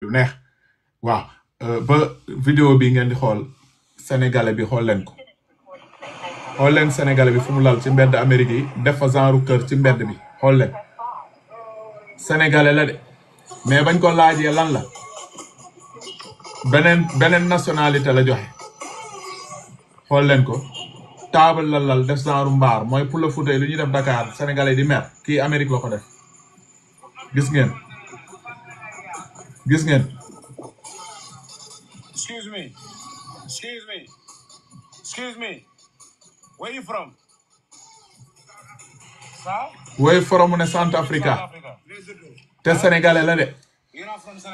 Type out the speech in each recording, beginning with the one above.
lu neex waaw ba vidéo bi ngeen di xool sénégalais bi xool leen ko xool leen sénégalais bi fu mu lal ci mbedd Amérique yi def fa genre kër ci mbedd bi xool leen sénégalais la de mais bañ ko laajee lan la beneen nationalité la joxe xool leen ko table la lal def genre mbaar mooy pour le fauteuil lu ñuy def Dakar sénégalais di mer kii Amérique la ko def gis ngeen Excuse me. Where you from? Where from mu ne Centrafrica te sénégalais la de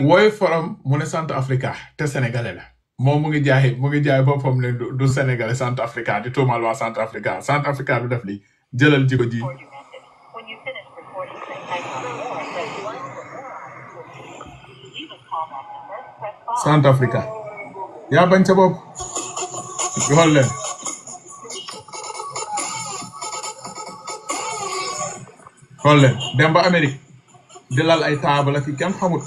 where from mu ne Centrafrica te sénégalais la moom mu ngi jaay boppam ne du sénégalais Centrafrica di tuumal waa Centrafrica du def lii jëlal jiko ji Centrafrica yaa bañ sa bopp xool leen dem ba Amérique di lal ay taabal ak kenn xamut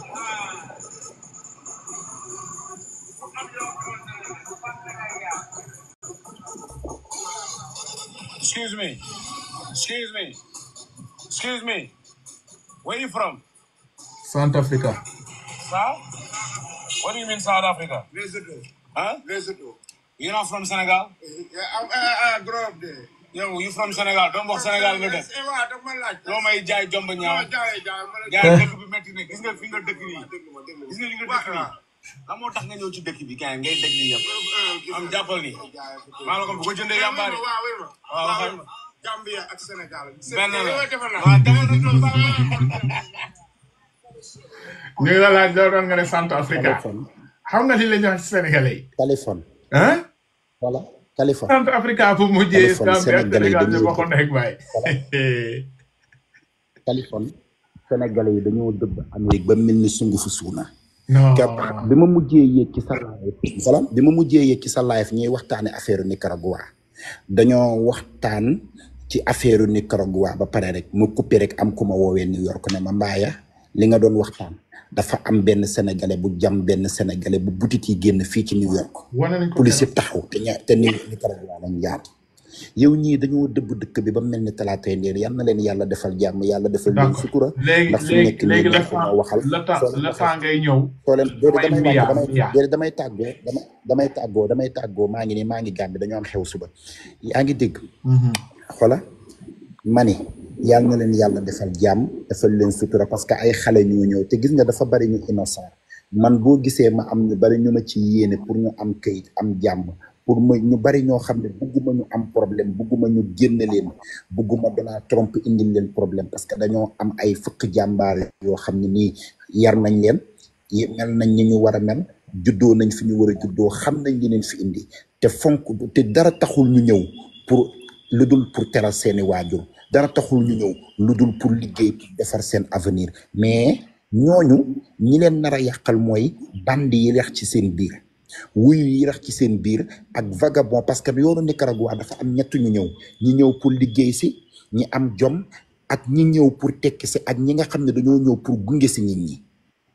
Excuse me. Where you from? Centrafrica. What do you mean South Africa? Lesotho. Huh? Lesotho. You're not from Senegal? I grew up there. Yo, you from Senegal? Don't walk Senegal nga def. Loo may jaay jomb ñaaw. Jaay dëkk bi metti ne gis nga fi nga dëkk nii. Gis nga li nga dëkk nii. Lan moo tax nga ñëw ci dëkk bi kay ngay dëkk nii yëpp. Am jàppal ni. Maa la ko bu ko jëndee yambaare. Waaw. Gambia ak Sénégal. Benn la. Waaw demal ñu ngi la laaj doon nga ne Centrafrica xam nga li la ñu wax sénégalais yi téléphone hein voilà téléphone Centrafrica fu mujjee Sénégal ñu bokkoon rek baay téléphone sénégalais yi dañoo dëbb Amérique ba mel ni sungu fu suuna non bi ma mujjee yéeg ci sa live voilà bi ma mujjee yéeg ci sa live ñuy waxtaane affaire Nicaragua dañoo waxtaan ci affaire Nicaragua ba pare rek ma coupé rek am ku ma woowee New York ne ma mbaaya li nga doon waxtaan dafa am benn sénégalais bu jam benn sénégalais bu butit yi génn fii ci New York police yëpp taxaw te Nicaragua lañ jaar yow ñii dañoo dëbb dëkk bi ba mel ni talaatay ndeer yal na leen yàlla defal jàmm yàlla defal leen sutura ndax fu nekk nii la waxal la temps ngay ñëw soo leen damay tàggoo maa ngi nii maa ngi Gàmbi dañoo am xew suba yaa ngi dégg xola mani yàlla na leen yàlla defal jàmm defal leen sutura parce que ay xale ñoo ñëw te gis nga dafa bari ñu innocent man boo gisee ma am ñu bari ñu ma ci yéene pour ñu am kayit am jàmm pour ma ñu bari ñoo xam ne bugguma ñu am problème bugguma ñu génne leen bugguma Donald Trump indil leen problème parce que dañoo am ay fukk jàmbaar yoo xam ne nii yar nañ leen mel nañ ni ñu war a mel juddoo nañ fi ñu war a juddoo xam nañ li leen fi indi te fonk te dara taxul ñu ñëw pour lu dul pour teral seeni waajur dara taxul ñu ñëw lu dul pour liggéey pour defar seen avenir mais ñooñu ñi leen nar a yàqal mooy bandi yi rax ci seen biir wuyu yi rax ci seen biir ak vagabond parce que yoonu Nicaragua dafa am ñett ñu ñi ñëw pour liggéey si ñi am jom ak ñi ñëw pour tekki si ak ñi nga xam ne dañoo ñëw pour gunge si nit ñi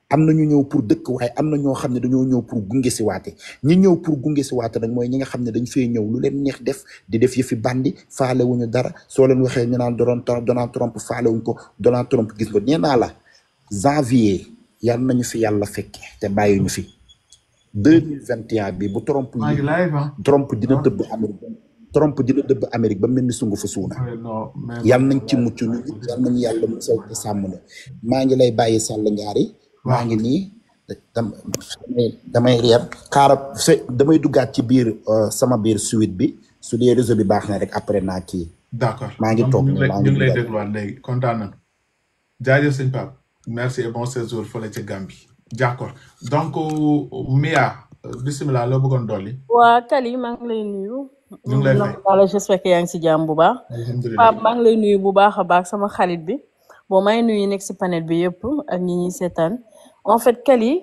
am na ñu ñëw pour dëkk waaye am na ñoo xam ne dañoo ñëw pour gunge si waate ñi ñëw pour gunge si waate nag mooy ñi nga xam ne dañ fee ñëw lu leen neex def di def yëfi bandi faale wuñu dara soo leen waxee ñu naan Donald Trump faale wuñ ko Donald Trump gis nga nee naa la janvier yal nañu fi yàlla fekke te bàyyi ñu fi 2021 bi bu Trump dina dëbb Amérique ba mel ni sungu fa suuna yal nañ ci mucc ñu yal nañu yàlla mu sew te sàmm na maa ngi lay bàyyi Sall Ngaari maa ngi nii damay reer xaaral damay duggaat ci biir sama biir suite bi su dee réseau bi baax na rek après naa kii. d'accord maa ngi toog ñu ngi lay dégluwaat léegi kontaan nañu jaajëf sëñ Pape merci et bon séjour fële ca Gambie d'accord donc Mia bisimilah loo bëggoon dolli. waa Kali maa ngi lay nuyu. ñu ngi lay fay j'espère que yaa ngi si jàmm bu baax. alhamdulilah Pape maa ngi lay nuyu bu baax a baax sama xarit bi. bon maa ngi nuyu nekk si panel bi yëpp ak ñi ñuy seetaan en fait Kali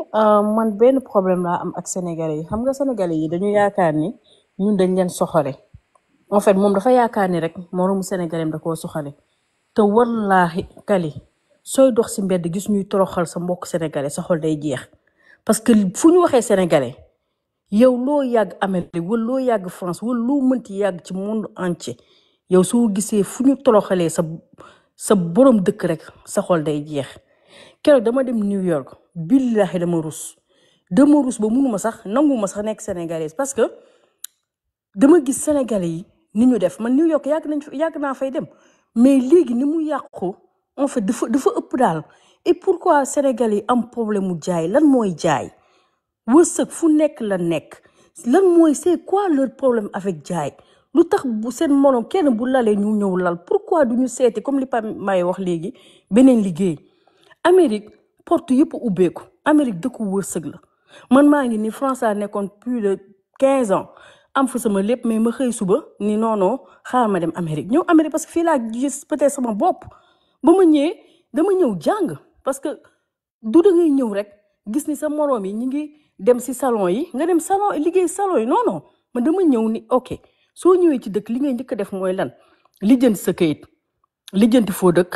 man benn problème laa am ak sénégalais yi xam nga sénégalais yi dañu yaakaar ni ñun dañ leen soxale en fait moom dafa yaakaar ni rek moromu sénégalais da koo soxale te wallaahi Kali sooy dox si mbedd gis ñuy toroxal sa mbokk sénégalais sa xol day jeex parce que fu ñu waxee sénégalais yow loo yàgg Amérique wala loo yàgg France wala loo mënti yàgg ci monde entier yow soo gisee fu ñu toroxalee sa borom dëkk rek sa xol day jeex. keroog dama dem New York billahi dama rus ba munuma sax nanguma sax nekk sénégalaise parce que dama gis sénégalais yi ni ñu def man New York yàgg naa fay dem mais léegi ni mu yàqu en fait dafa ëpp daal. Et pourquoi sénégalais yi am problème mu jaay lan mooy jaay wërsëg fu nekk la nekk lan mooy c'est quoi leur problème avec jaay lu tax bu seen morom kenn bu lalee ñu ñëw lal pourquoi du ñu seeti comme li Pa may wax léegi beneen liggéey. Amérique porte yëpp ubbeeku Amérique dëkku wërsëg la man maa ngi ni France a nekkoon plus de 15 ans am fa sama lépp mais ma xëy suba ni non xaaral ma dem Amérique ñëw Amérique parce que fii laa gis peut-être sama bopp ba ma ñëwee dama ñëw jàng parce que du da ngay ñëw rek gis ni sa moroom yi ñi ngi dem ci salon yi nga dem salon liggéey salon yi non man dama ñëw ni ok soo ñëwee ci dëkk li ngay njëkk a def mooy lan lijjanti sa këyit lijjanti foo dëkk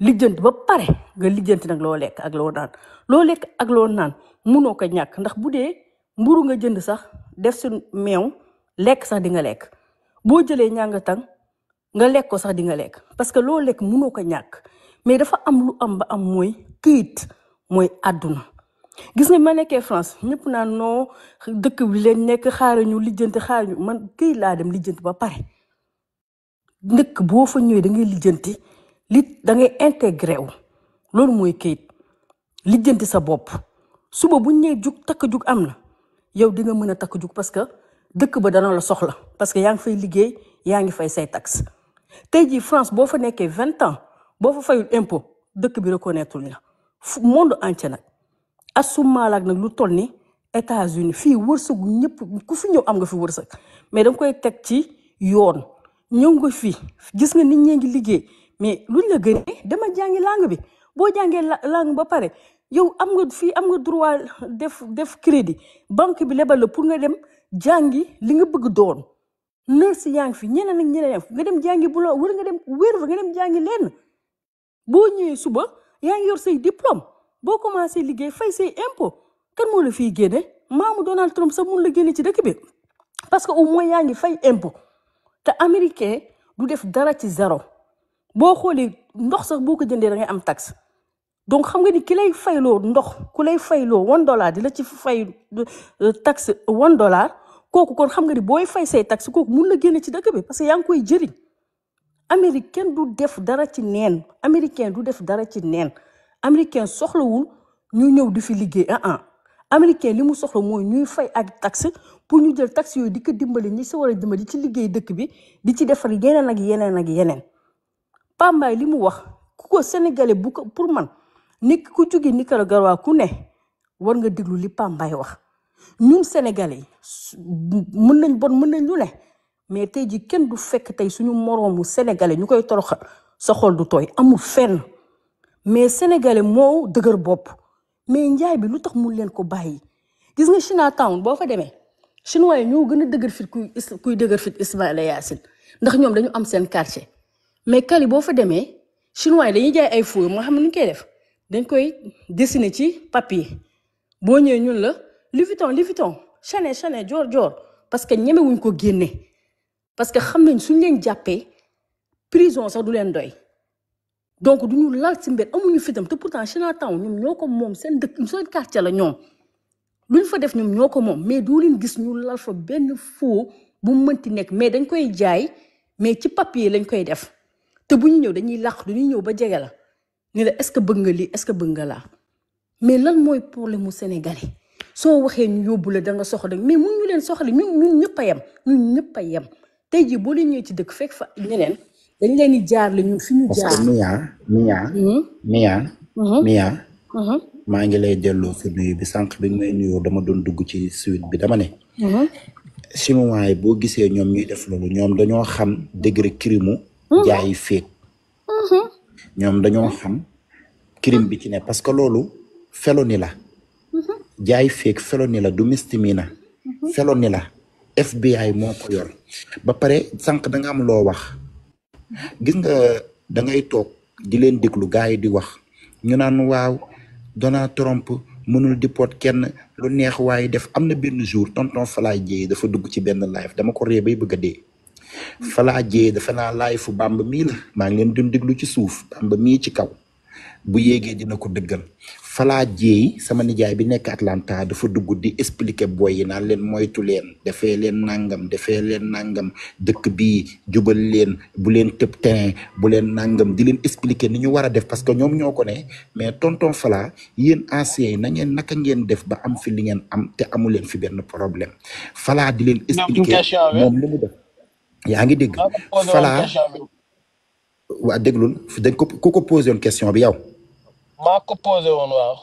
lijjanti ba pare nga lijjanti nag loo lekk ak loo naan munoo ko ñàkk ndax bu dee mburu nga jënd sax def si meew lekk sax di nga lekk boo jëlee ñàngatang nga lekk ko sax di nga lekk parce que loo lekk munoo ko ñàkk mais dafa am lu am ba am mooy këyit mooy àdduna. gis nga ma nekkee France ñëpp naan noo dëkk bi leen nekk xaaruñu lijjanti xaaruñu man këyit laa dem lijjanti ba pare dëkk boo fa ñëwee da ngay lijjanti da ngay intégré wu loolu mooy këyit lijjanti sa bopp suba bu ñu nee jug takk jug am na yow di nga mën a takk jug parce que dëkk ba dana la soxla parce que yaa ngi fay liggéey yaa ngi fay say taxe tey jii France boo fa nekkee 20 ans boo fa fayul impôt dëkk bi reconnaître la monde entier nag asumaalaak nag lu toll ni États-Unis fii wërsëgu ñëpp ku fi ñëw am nga fi wërsëg mais danga koy teg ci yoon ñëw nga fii gis nga nit ñee ngi liggéey mais luñ la gënee dama jàngi langue bi boo jàngee langue ba pare yow am nga droit def crédit banque bi lebal la pour nga dem jàngi li nga bëgg doon nurse yaa ngi fi ñeneen ak ñeneen nga dem jàngi bu la war nga dem wér nga dem jàngi lenn boo ñëwee suba yaa ngi yor say diplôme boo commencé liggéey fay say impôt kan moo la fiy génne maamu Donald Trump sax mun la génne ci dëkk bi parce que au moins yaa ngi fay impôt te américain du def dara ci zéro boo xoolee ndox sax boo ko jëndee da ngay am taxe donc xam nga ni ki lay fayloo ndox ku lay fayloo $1 di la ci fay taxe $1 kooku kon xam nga ni booy fay say taxe kooku mun la génne ci dëkk bi parce que yaa ngi koy jëriñ américain du def dara ci neen américain soxlawul ñu ñëw di fi liggéey américain li mu soxla mooy ñuy fay ak taxe pour ñu jël taxe yooyu di ko dimbali ñi sa war a dimbali ci liggéey dëkk bi di ci defar yeneen ak yeneen Pambaay li mu wax ku ko sénégalais bu ko pour man nit ku jóge Nicaragua ku ne war nga déglu li Pambaay wax ñun sénégalais mën nañ lu ne mais tey ji kenn du fekk tey suñu moroomu sénégalais ñu koy toroxal sa xol du tooy amul fenn mais sénégalais moo dëgër bopp mais njaay bi lu tax mun leen ko bàyyi gis nga Chinatown boo fa demee chinois yi ñoo gën a dëgër fit kuy dëgër fit Ismaïla Yacine ndax ñoom dañu am seen quartier mais Kali boo fa demee chinois yi dañuy jaay ay fouilles moo xam ne ñu koy def dañ koy dessiner ci papier boo ñëwee ñun la Louis Vuitton Chanel Dior parce que ñemewuñ ko génne parce que xam nañ suñ leen jàppee prison sax du leen doy donc duñu lal ci mbir amuñu fitam te pourtant Chinatown ñoom ñoo ko moom seen dëkk seen quartier la ñoom luñ fa def ñoom ñoo ko moom mais doo leen gis ñu lal fa benn faux bu mënti nekk mais dañ koy jaay mais ci papier lañ koy def te bu ñu ñëw dañuy ñëw ba jege la ni la est-ce que bëgg nga lii est-ce que bëgg nga laa mais lan mooy problème mu sénégalais soo waxee ñu yóbbu la da nga soxla mais mun ñu leen soxla ñun ñëpp a yem tey jii boo leen ñëwee ci dëkk fekk fa ñeneen dañ leen di jaar la ñun fi ñu jaar. parce que Mia maa ngi lay delloo sa nuyu bi sànq bi nga may nuyoo dama doon dugg ci suite bi dama ne chinois yi boo gisee ñoom ñuy def loolu ñoom dañoo xam degré crime jaayi féeg ñoom dañoo xam crime bi ci ne parce que loolu feloni la jaay féeg feloni la du misdemeanor feloni la FBI moo ko yor ba pare sànq da nga am loo wax gis nga da ngay toog di leen déglu gars yi di wax ñu naan waaw Donald Trump mënul deport kenn lu neex waaye def am na benn jour tonton Falaay Jéey dafa dugg ci benn live dama ko ree bay bëgg a dee Falaay Jéey dafa naa live fu Bamba mii la maa ngi leen doon déglu ci suuf Bamba mii ci kaw bu yéegee dina ko dëggal Falaay Jéey sama nijaay bi nekk Atlanta dafa dugg di expliquer boy yi naan leen moytu leen defee leen nangam dëkk bii jubal leen bu leen tëb terrain bu leen nangam di leen expliquer ni ñu war a def parce que ñoom ñoo ko ne mais tonton Fala yéen anciens yi na ngeen naka ngeen def ba am fi li ngeen am te amu leen fi benn problème Fala di leen expliquer moom li mu def yaa ngi dégg Fala waa déglul dañ ko ku ko posé woon question bi yow maa ko posé woon waaw.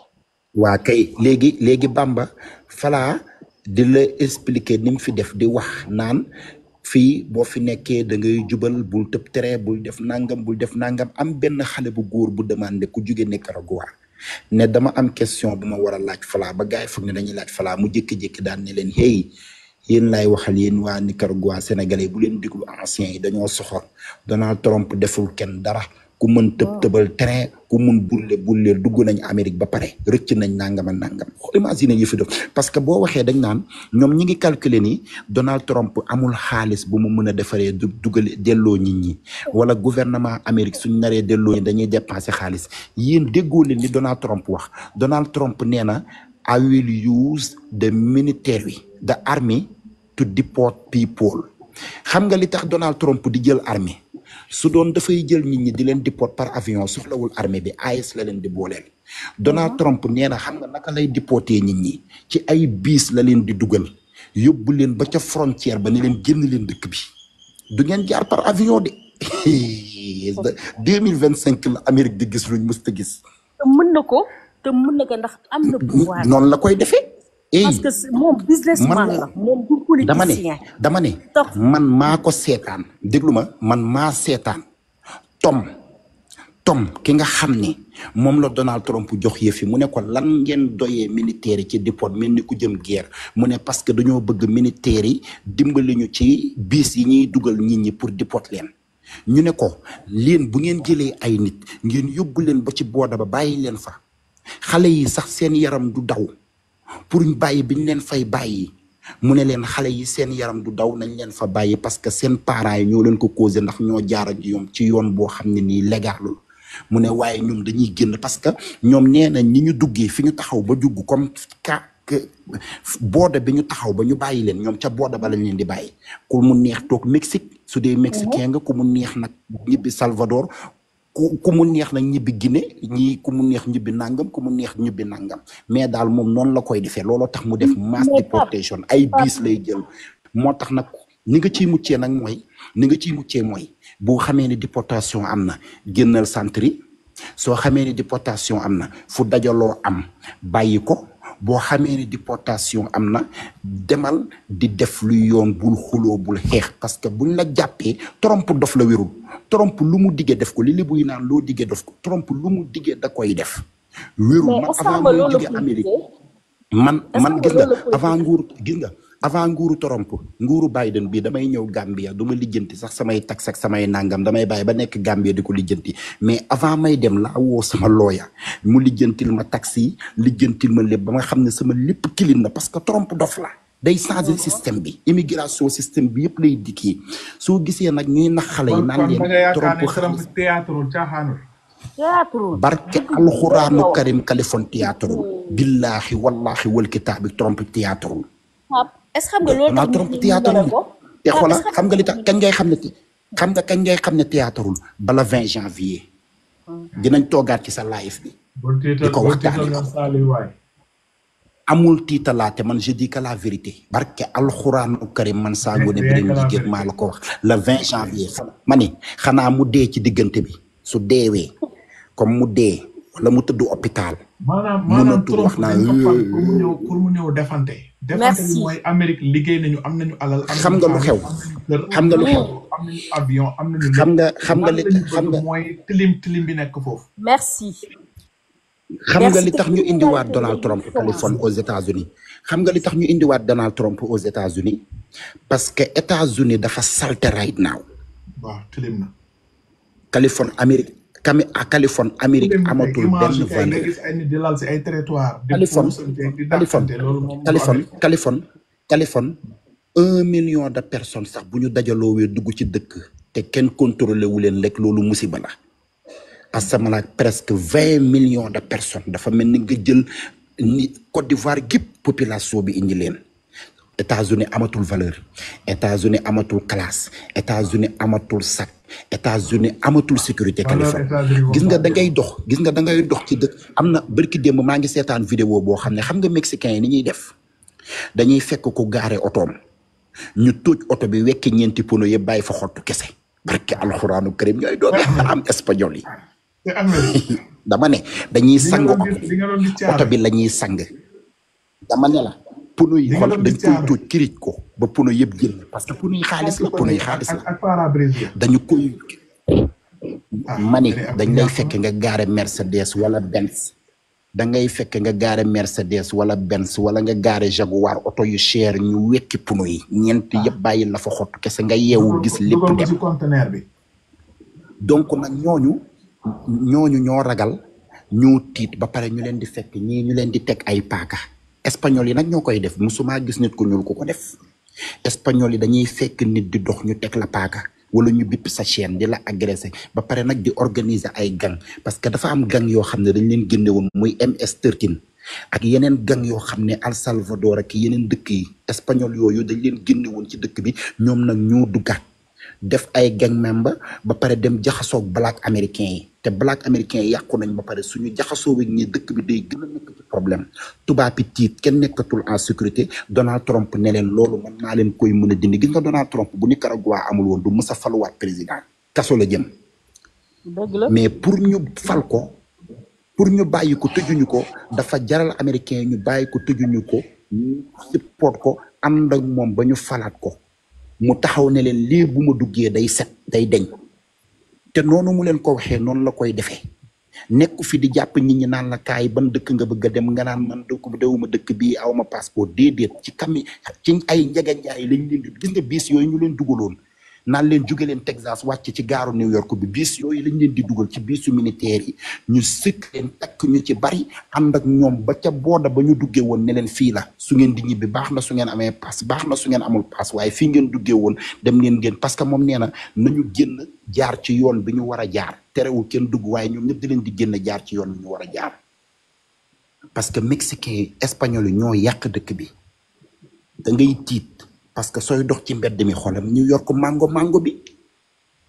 waa kay léegi Bamba Fala di la expliquer ni mu fi def di wax naan fii boo fi nekkee da ngay jubal bul tëb tere bul def nangam am benn xale bu góor bu demandé ku jóge Nicaragua ne dama am question bu ma war a laaj Fala ba gars yi foog ne dañuy laaj Fala mu jékki-jékki daan ne leen hey yéen laay waxal yéen waa Nicaragua sénégalais bu leen déglu anciens yi dañoo soxor Donald Trump deful kenn dara ku mën tëbal train ku mun bulle dugg nañ Amérique ba pare rëcc nañ nangam imagine yi fi def parce que boo waxee dañ naan ñoom ñi ngi calculer ni Donald Trump amul xaalis bu mu mën a defaree dugal delloo nit ñi wala gouvernement Amérique suñ naree delloo ñi dañuy dépenser xaalis yéen déggoo leen ni Donald Trump wax Donald Trump nee na I will use the military the army to deport people xam nga li tax Donald Trump di jël armée su doon dafay jël nit ñi di leen deport par avion soxlawul armée bi AIS la leen di booleel Donald Trump nee na xam nga naka lay déporter nit ñi ci ay biis la leen di dugal yóbbu leen ba ca frontière ba ne leen génn leen dëkk bi du ngeen jaar par avion de 2025 la Amérique di gis luñ mës a gis te mën na ko ndax am na pouvoir. noonu la koy defee parce que moom businessman la moom du politicien. dama ne man maa ko seetaan déglu ma man maa seetaan Tom ki nga xam ne moom la Donald Trump jox yëf yi mu ne ko lan ngeen doyee militaire yi ci déport mel ni ku jëm guerre mu ne parce que dañoo bëgg militaire yi dimbali ñu ci bis yi ñuy dugal nit ñi pour déport leen ñu ne ko leen bu ngeen jëlee ay nit ngeen yóbbu leen ba ci booda ba bàyyi leen fa xale yi sax seen yaram du daw pour ñu bàyyi bi ñu leen fay bàyyi mu ne leen xale yi seen yaram du daw nañ leen fa bàyyi parce que seen parents yi ñoo leen ko causé ndax ñoo jaar ak ñoom ci yoon boo xam ne nii légalul mu ne waaye ñoom dañuy génn parce que ñoom nee na ñi ñu duggee fi ñu taxaw ba jugg comme booda bi ñu taxaw ba ñu bàyyi leen ñoom ca booda ba lañ leen di bàyyi ku mu neex toog Mexique su dee mexicain nga ku mu neex nag ñibbi Salvador ku mu neex nag ñibbi Guinée ñii ku mu neex ñibbi nangam ku mu neex ñibbi nangam mais daal moom noonu la koy defee looloo tax mu def mass deportation ay biis lay jël moo tax nag ni nga ciy muccee nag mooy boo xamee ne déportation am na génnal centre yi soo xamee ne déportation am na fu dajaloo am bàyyi ko boo xamee ne déportation am na demal di def luy yoon bul xuloo bul xeex parce que buñ la jàppee Trump dof la wérul Trump lu mu diggee def ko li buy naan loo diggee def ko Trump lu mu diggee da koy def wérul man avant muy jóge Amérique man gis nga avant nguuru Trump nguuru Biden bii damay ñëw Gambia du ma lijjanti sax samay tax ak samay nangam damay bàyyi ba nekk Gambia di ko lijjanti mais avant may dem laa woo sama looya mu lijjantil ma taxi lijjantil ma lépp ba nga xam ne sama lépp kilin na parce que Trump dof la day changer système bi immigration système bi yëpp lay dikkee soo gisee nag ñuy nax xale yi naan leen Trump théâtre barke alxuraanu karim Californie théâtre billaahi wallaahi wal kitaabi Trump théâtre est-ce que xam nga loolu tax Trump théâtre te xoolal xam nga li tax kañ ngay xam ne théâtre bala 20 janvier dinañ toogaat ci sa live bi di ko waxtaane amul tiitalaate man je dis que la vérité barke alxuraanu karim man saa ngoone Birame Jigéen maa la ko wax le 20 janvier ma ne xanaa mu dee ci diggante bi su deewee comme mu dee wala mu tëdd hôpital maanaam wax naa pour mu ñëw defante bi mooy Amérique liggéey nañu am nañu alal xam nga lu xew am nañu avion am nañu xam nga mooy tilim bi nekk foofu merci xam nga li tax ñu indiwaat Donald Trump Californie aux États-Unis xam nga li tax ñu indiwaat Donald Trump aux États-Unis parce que États-Unis dafa salte right now waaw tilim na à Californie Amérique amatul benn valeur. nga gis ay nit di lal si ay territoire di Californie puusante di Californie dàqante loolu moom du Californie Amérique. Californie 1 million de personnes sax bu ñu dajaloowee dugg ci dëkk te kenn contrôlé wu leen rek loolu musiba la. asamala presque 20 millions de personnes dafa mel ni nga jël ni Côte d'Ivoire gépp population bi indi leen. États-Unis amatul valeur, États-Unis amatul classe, États-Unis amatul sac, États-Unis amatul sécurité. valeur Californie États-Unis moom gis nga baax da ngay dox gis nga da ngay dox ci dëkk am na bërki démb maa ngi seetaan vidéo boo xam ne xam nga mexicain yi ni ñuy def dañuy fekk ko gaare otoom ñu tóoj oto bi wekki ñeenti pono yëpp bàyyi fa xottu kese barke alxuraanu karim ñooy doon am espagnol yi te Amérique dama ne dañuy li nga sang doon oto gis bi li nga doon gis oto caaro bi la ñuy sang dama ne la pono yi li nga xool doon dañ gis koy caaro tóoj kirij ko ba pono yëpp génn parce que pono yi xaalis la pono yi xaalis la ak pare-brise ya dañu koy mani dañuy am dañ ci lay yàq fekk nga gaare Mercedes wala Benz da ngay fekk nga gaare Mercedes wala Benz wala nga gaare Jaguar oto yu cher ñu wekki pono yi ñeent yëpp bàyyi la fa xottu kese nga yeewu gis lépp dugal ko dem si conteneur bi donc nag ñooñu ñoo ragal ñoo tiit ba pare ñu leen di fekk ñii ñu leen di teg ay paaka espagnol yi nag ñoo koy def musuma gis nit ku ñuul ku ko def espagnol yi dañuy fekk nit di dox ñu teg la paaka wala ñu bipp sa chaîne di la agressé ba pare nag di organiser ay gang parce que dafa am gang yoo xam ne dañ leen génne woon muy MS-13 ak yeneen gang yoo xam ne El Salvador ak yeneen dëkk yi espagnol yooyu dañ leen génne woon ci dëkk bi ñoom nag ñoo duggaat def ay gang member ba pare dem jaxasoog black américain yi te black américain yi yàqu nañ ba pare suñu jaxasoo ak ñi dëkk bi day gën a nekk ci problème tubaab yi tiit kenn nekkatul en sécurité Donald Trump ne leen loolu man maa leen koy mën a dindi gis nga Donald Trump bu Nicaragua amul woon du mës a faluwaat président kaso la jëm dëgg la mais pour ñu fal ko pour ñu bàyyi ko tëjuñu ko dafa jaral américain yi ñu bàyyi ko tëjuñu ko ñu support ko ànd ak moom ba ñu falaat ko mu taxaw ne leen lii bu ma duggee day set day deñ te noonu mu leen ko waxee noonu la koy defee nekku fi di jàpp nit ñi naan la kaay ban dëkk nga bëgg a dem nga naan man dëkk dewuma dëkk bii awma passeport déedéet ci ay njeganjaay lañ leen di gis nga biis yooyu ñu leen dugaloon naan leen jóge leen Texas wàcc ci gaaru New York bi biis yooyu lañ leen di dugal ci biisu militaire yi ñu sëkk leen takk ñu ci bari ànd ak ñoom ba ca booda ba ñu duggee woon ne leen fii la su ngeen di ñibbi baax na su ngeen amee pass baax na su ngeen amul pass waaye fii ngeen duggee woon dem leen ngeen parce que moom nee na nañu génn jaar ci yoon bi ñu war a jaar terewul kenn dugg waaye ñoom ñëpp di leen di génn jaar ci yoon bi ñu war a jaar parce que mexicain yi espagnol yi ñoo yàq dëkk bi da ngay tiit parce que sooy dox ci mbedd mi xolam New York mango bi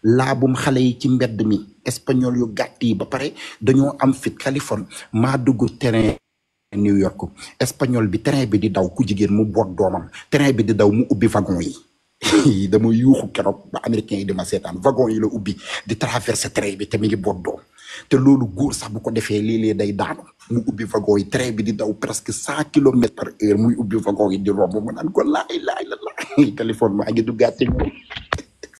laabum xale yi ci mbedd mi espagnol yu gàtt yi ba pare dañoo am fit Californie maa dugg terrain New York espagnol bi train bi di daw ku jigéen mu boot doomam train bi di daw mu ubbi wagon yi dama yuuxu keroog ba américain yi dama seetaan wagon yi la ubbi di traverser train bi te mi ngi boot doom te loolu góor sax bu ko defee léeg-léeg day daanu mu ubbi wagon yi train bi di daw presque 100 kilomètres par heure muy ubbi wagon yi di romb mu naan ko laay la Californie maa ngi duggaat ci